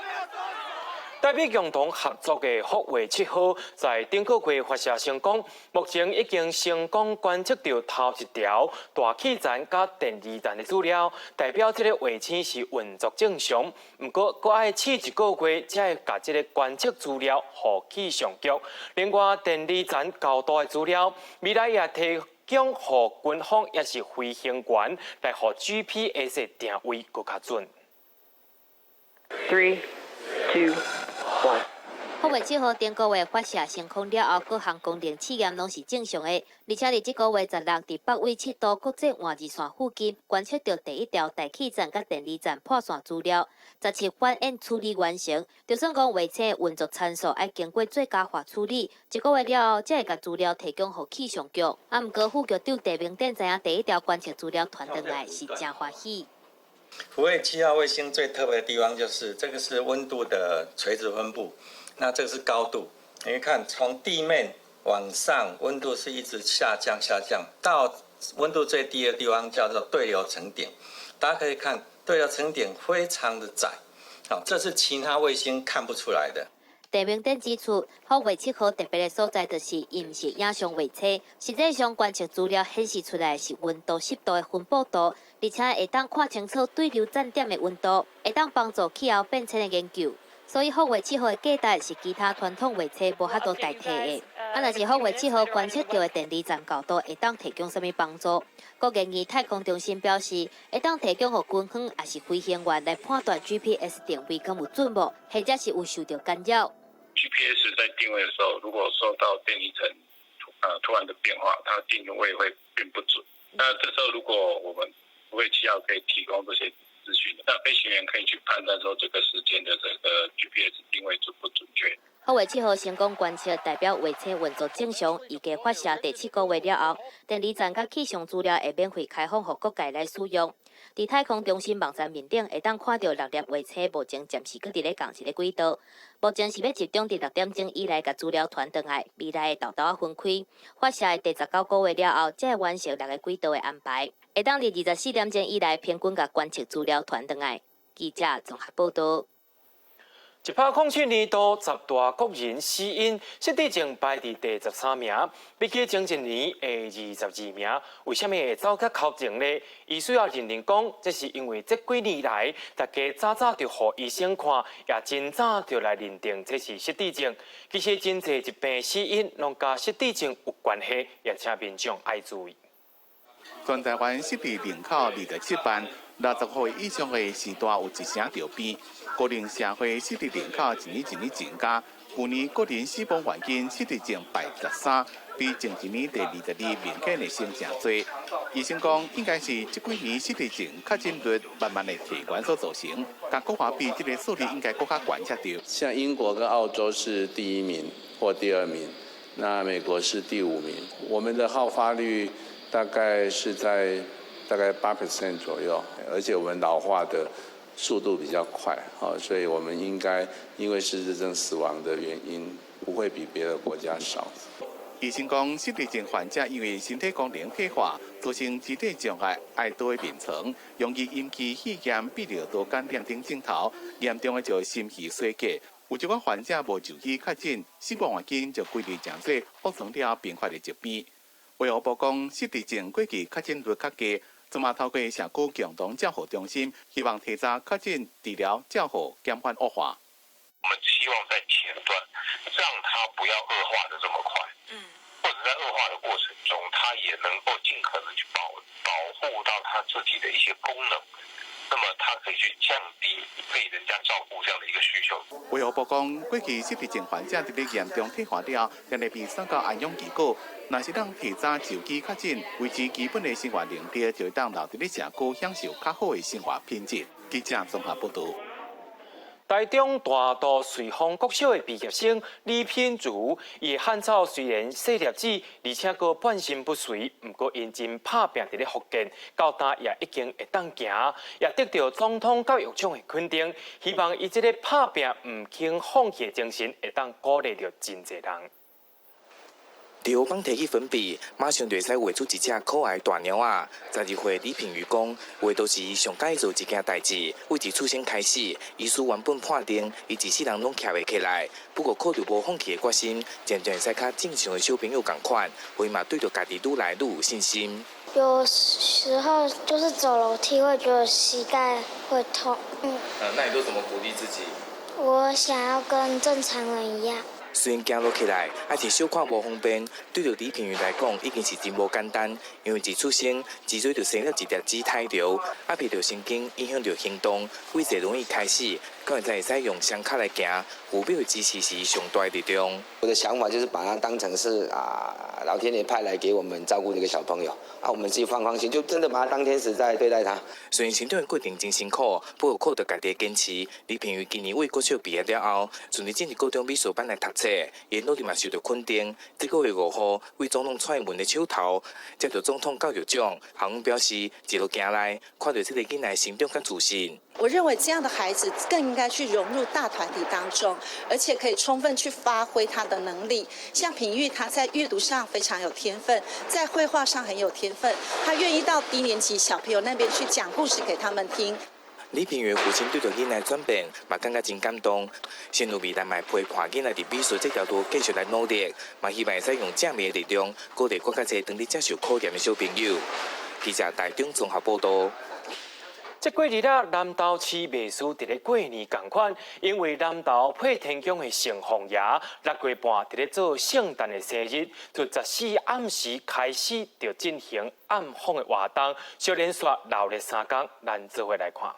台美共同合作的福衛七號在頂個月發射成功，目前已經成功觀測到頭一條大氣層佮電離層的資料，代表這個衛星是運作正常。毋過，閣愛試一個月，才會共這個觀測資料予氣象局。另外，電離層高度的資料，未來也提供予軍方抑是飛行員來予 GPS 定位閣較準。 Three, two, one. 福衛七號頂個月發射升空了後，各項功能試驗攏是正常的。而且佇這個月16，佇北緯7度國際換日線附近觀測到第一條大氣層佮電離層破線資料，17反演處理完成。就算講衛星運作參數愛經過最佳化處理，一個月了後，才會共資料提供予氣象局。啊，毋過副局長鄭明典知影第一條觀測資料傳轉來是誠歡喜。福衛七號衛星最特別的地方就是，這個是溫度的垂直分布，那這個是高度。你看，從地面往上，溫度是一直下降下降，到溫度最低的地方叫做對流層頂。大家可以看，對流層頂非常的窄，好，這是其他衛星看不出來的。鄭明典指出，福衛七號特別的所在就是，伊毋是影像衛星，實際上觀測資料顯示出來是溫度、濕度的分布圖，而且會當看清楚對流站點的溫度，會當幫助氣候變遷的研究。所以福衛七號的價值是其他傳統衛星無法度代替的。啊，若是福衛七號觀測到的電離層高度會當提供啥物幫助？國研院太空中心表示，會當提供予軍方抑是飛行員來判斷 GPS 定位敢有準無，或者是有受著干擾。 GPS 在定位的時候，如果受到電離層突然的變化，它定位會變不準。那這時候如果我們福衛七號可以提供這些資訊，那飛行員可以去判斷說這個時間的這個 GPS 定位準不準確。福衛七號成功觀測，代表衛星運作正常，預計發射第七個月了後，電離層佮氣象資料會免費開放予各界來使用。佇太空中心網站面頂，會當看著六粒衛星目前暫時閣佇咧仝一个軌道。目前是欲集中佇6點鐘以來共資料傳轉來，未來會沓沓仔分開。發射的第19個月了後，才會完成六个軌道的安排，會當佇24點鐘以內平均共觀測資料傳轉來。記者綜合報導。107年度十大國人死因，失智症排佇第13名，比起前一年的22名，為啥物會走較頭前呢？醫師也認定講，這是因為這幾年來，大家早早就予醫生看，也真早就來認定這是失智症。其實真濟疾病死因攏佮失智症有關係，也請民眾愛注意。全台灣失智人口27萬，60歲以上的時大有一成著邊。高齡社會失智人口一年一年增加，舊年個人死亡原因失智症排13，比前一年第22明顯會升誠濟。醫生講，應該是這幾年失智症確診率慢慢的提懸所造成。佮國外比，這個數字應該閣較懸才對。像英國跟澳洲是第一名或第二名，那美國是第五名。我們的好發率大概是在大概8% 左右，而且我們老化的速度比較快，所以我們應該因為失智症死亡的原因不會比別的國家少。醫生講，失智症患者因為身體功能退化，造成肢體障礙、愛倒佇眠床，容易引起肺炎、泌尿道感染等症頭，嚴重的就心氣衰竭。有一寡患者無就醫確診，死亡原因就歸類成做惡性了併發的疾病。衛福部講，失智症過去確診率較低，這馬透過社區共同照護中心，希望提早確診、治療、照護，減緩惡化。我們希望在前端，讓它不要惡化得這麼快，或者在惡化的過程中，他也能夠盡可能去保護到他自己的一些功能，那麼他可以去降低被人家照顧這樣的一個需求。衛福部講，過去失智症患者佇咧嚴重退化了，定會被送到安養機構。若是當提早就醫確診，維持基本的生活能力，就會當留佇咧社區享受較好的生活品質。記者綜合報導。台中大肚瑞豐國小的畢業生李品如，伊的汗草雖然細粒子，而且閣半身不遂，毋過𪜶真拍拚佇咧復健，到今也已經會當行，也得著總統教育獎的肯定。希望伊這个拍拚毋肯放棄的精神，會當鼓勵著真濟人。佇黑板提起粉筆，馬上就會使畫出一隻可愛大貓仔。12歲李品瑜講，畫圖是伊上喜歡做一件代誌。對一出生開始，醫師原本判定伊一世人攏徛袂起來，不過靠著無放棄的決心，漸漸會使佮正常的小朋友仝款，伊嘛對著家己愈來愈有信心。有時候就是走樓梯會覺得膝蓋會痛。那你都怎麼鼓勵自己？我想要跟正常人一樣。雖然行路起來，猶是小可無方便，對著李品瑜來講，已經是真無簡單。因為一出生，脊椎就生了一粒脂體瘤，壓迫著神經，影響著行動。對坐輪椅開始，到現在會使用雙跤來行，父母的支持是上大的力量。我的想法就是把他當成是老天爺派來給我們照顧的一個小朋友，我們自己放寬心，就真的把他當天使在對待他。雖然成長的過程真辛苦，不過靠著家己的堅持，李品瑜今年對國小畢業了後，順利進入高中美術班來讀冊，伊努力嘛受著肯定。這個月5號，對總統蔡英文的手頭接著總統教育獎，校長表示一路行來，看著這個囡仔成長佮自信。我認為這樣的孩子更應該去融入大團體當中，而且可以充分去發揮他的能力。像品玉，他在閱讀上非常有天分，在繪畫上很有天分，他願意到低年級小朋友那邊去講故事給他們聽。李品瑜父親對著囡仔轉變，嘛感覺真感動。先有未來嘛陪伴囡仔佇美術這條路繼續來努力，嘛希望會使用正面的力量，鼓勵閣較濟當咧接受考驗的小朋友。記者台中綜合報導。這幾日啊，南投市袂輸佇咧過年仝款，因為南投配天宮的城隍爺6月半佇咧做聖誕的生日，從14暗時開始就進行暗訪的活動，小連續鬧熱3工，咱做伙來看。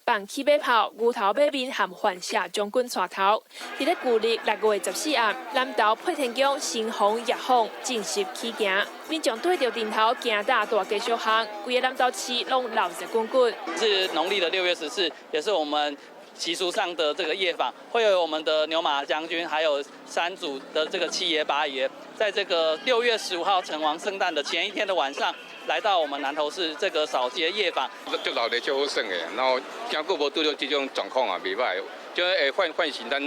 放起馬炮，牛頭馬面含幻射將軍帶頭，佇咧舊曆6月14暗，南投配天宮城隍爺訪正式起行，民眾對著陣頭行到大街小巷，規个南投市攏鬧熱滾滾。是農曆的6月14，也是我們習俗上的這個夜訪，會有我們的牛馬將軍，還有三組的這個七爺八爺，在這個6月15號城隍聖誕的前一天的晚上，來到我們南投市這個掃街夜訪。足鬧熱足好耍的，然後真久無拄著這種狀況啊，袂䆀，就會喚醒咱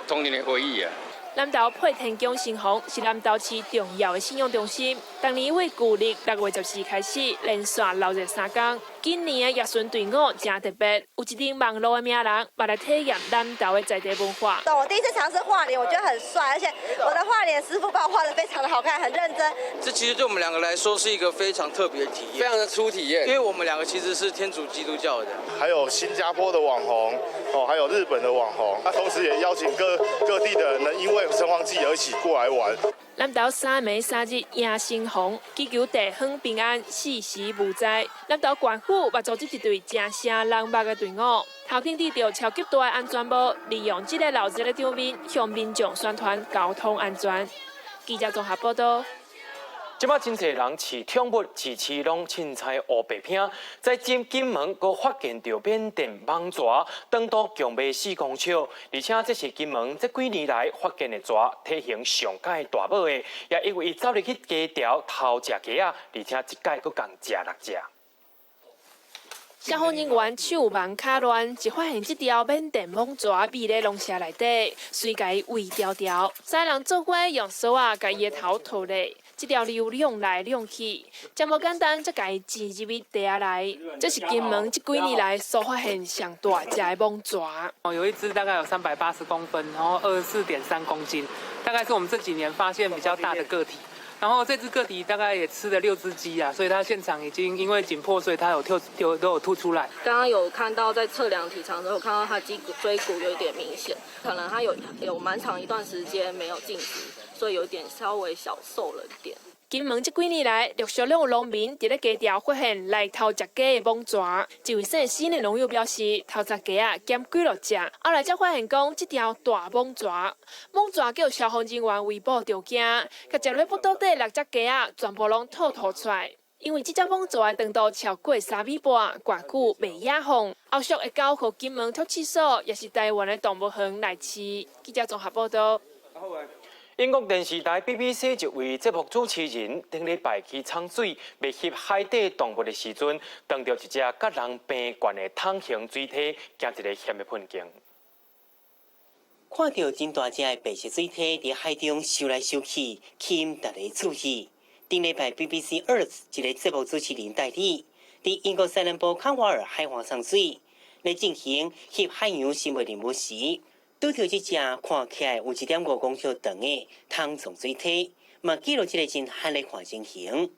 童年的回憶啊。南投配天宮城隍是南投市重要的信仰中心。當年對舊曆6月14開始，連續鬧熱3工。今年的迎巡隊伍誠特別，有一陣網路的名人，嘛來體驗南投的在地文化。我第一次嘗試畫臉，我覺得很帥，而且我的畫臉師傅幫我畫得非常的好看，很認真。這其實對我們兩個來說是一個非常特別的體驗，非常的初體驗，因為我們兩個其實是天主基督教的。還有新加坡的網紅，哦，還有日本的網紅，那同時也邀請各地的人呢，因為城隍祭而一起過來玩。南投三暝三日迎城隍，祈求地方平安，四時無災。南投縣府久，嘛組織一隊誠聲人目的隊伍，頭頂戴著超級大的安全帽，利用這个鬧熱的場面，向民眾宣傳交通安全。記者綜合報道。這擺真濟人飼寵物，飼飼攏凊彩烏白拼，在金金門閣發現著緬甸蟒蛇，長度強欲4公尺，而且這是金門這幾年來發現的蛇體型上蓋大尾的，也因為伊走入去雞巢偷食雞仔，而且這擺閣共食六隻。消防人員手忙跤亂，一發現這條緬甸蟒蛇覕佇籠舍內底，隨共伊圍牢牢，三人做伙用索仔共伊的頭套咧，這條溜兩來兩去，這無簡單，才共伊擠入去地仔內。這是金門這幾年來所發現上大隻的蟒蛇。哦，有一隻大概有380公分，然後24.3公斤，大概是我們這幾年發現比較大的個體。然後這隻個體大概也吃了六隻雞啊，所以它現場已經因為緊迫，所以它有跳跳都有吐出來。剛剛有看到在測量體長的時候，看到它脊骨椎骨有一點明顯，可能它有蠻長一段時間沒有進食，所以有點稍微小瘦了一點。金門這幾年來，陸續攏有農民佇咧雞巢發現來偷食雞的蟒蛇。一位姓施的農友表示，偷食雞仔減幾落隻，後來才發現講這條大蟒蛇，蟒蛇叫消防人員圍捕著驚，共食落腹肚底六隻雞仔全部攏吐吐出來。因為這隻蟒蛇的長度超過3米半，偌久袂野放，後續會交予金門託飼所，也是台灣的動物園來飼。記者綜合報道。英國電視台 BBC 一位節目主持人頂禮拜去沖水，欲翕海底動物的時陣，碰著一隻佮人平懸的桶形水蛻，驚一个險的噴鏡。看著真大隻的白色水蛻佇海中游來游去，吸引大家注意。頂禮拜 BBC Earth 一个節目主持人代理，佇英國西南部康瓦爾海岸沖水，咧進行翕海洋生物任務時，拄著這隻看起來有1.5公尺長的桶狀水蛻，嘛記錄這个真罕的看情形。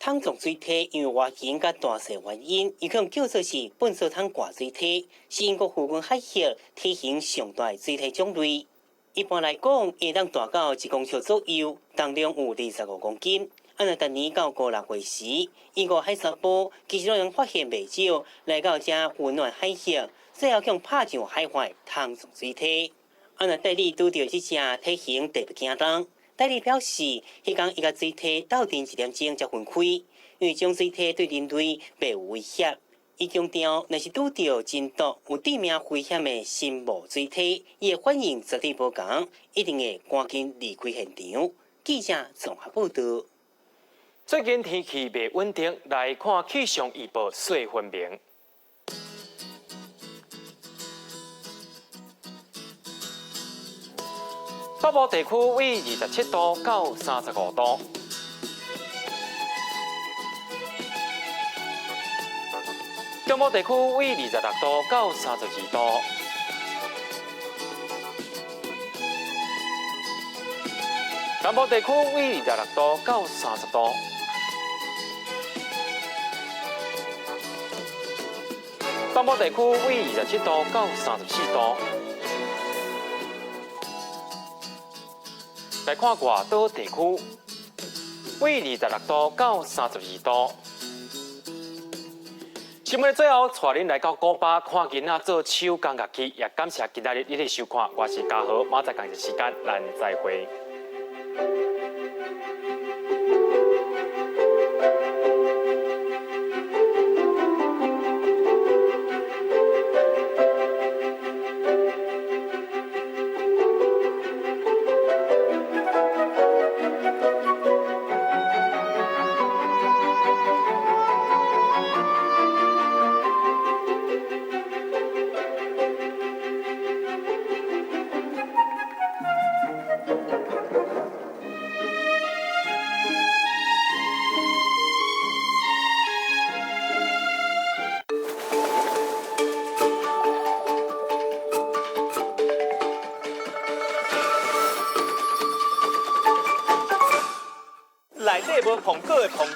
桶狀水蛻因為外形佮大細原因，伊可能叫做是糞掃桶掛水蛻，是英國附近海域體型上大的水蛻種類。一般來講，會當大到1公尺左右，重量有25公斤。啊，若逐年到五六月時，英國海沙埔其實攏會發現袂少來到遮溫暖海域，最後予拍上海岸的桶狀水蛻。啊，若帶你拄著這隻體型特別驚人，戴利表示，彼工伊佮水蛻鬥陣一點鐘才分開，因為這種水蛻對人類袂有威脅。伊強調，若是拄著真毒有致命危險的深無水蛻，伊的反應絕對無仝，一定會趕緊離開現場。記者綜合報道。最近天氣袂穩定，來看氣象預報細分明。北部地區為27度到35度。中部地區為26度到32度。南部地區為26度到30度。東部地區為27度到34度。來看外島地區，為26度到32度。新聞的最後，帶恁來到古巴看囡仔做手工樂器，也感謝今仔日你的收看。我是嘉豪，明仔載仝一時間，咱再會。內底無膨果的膨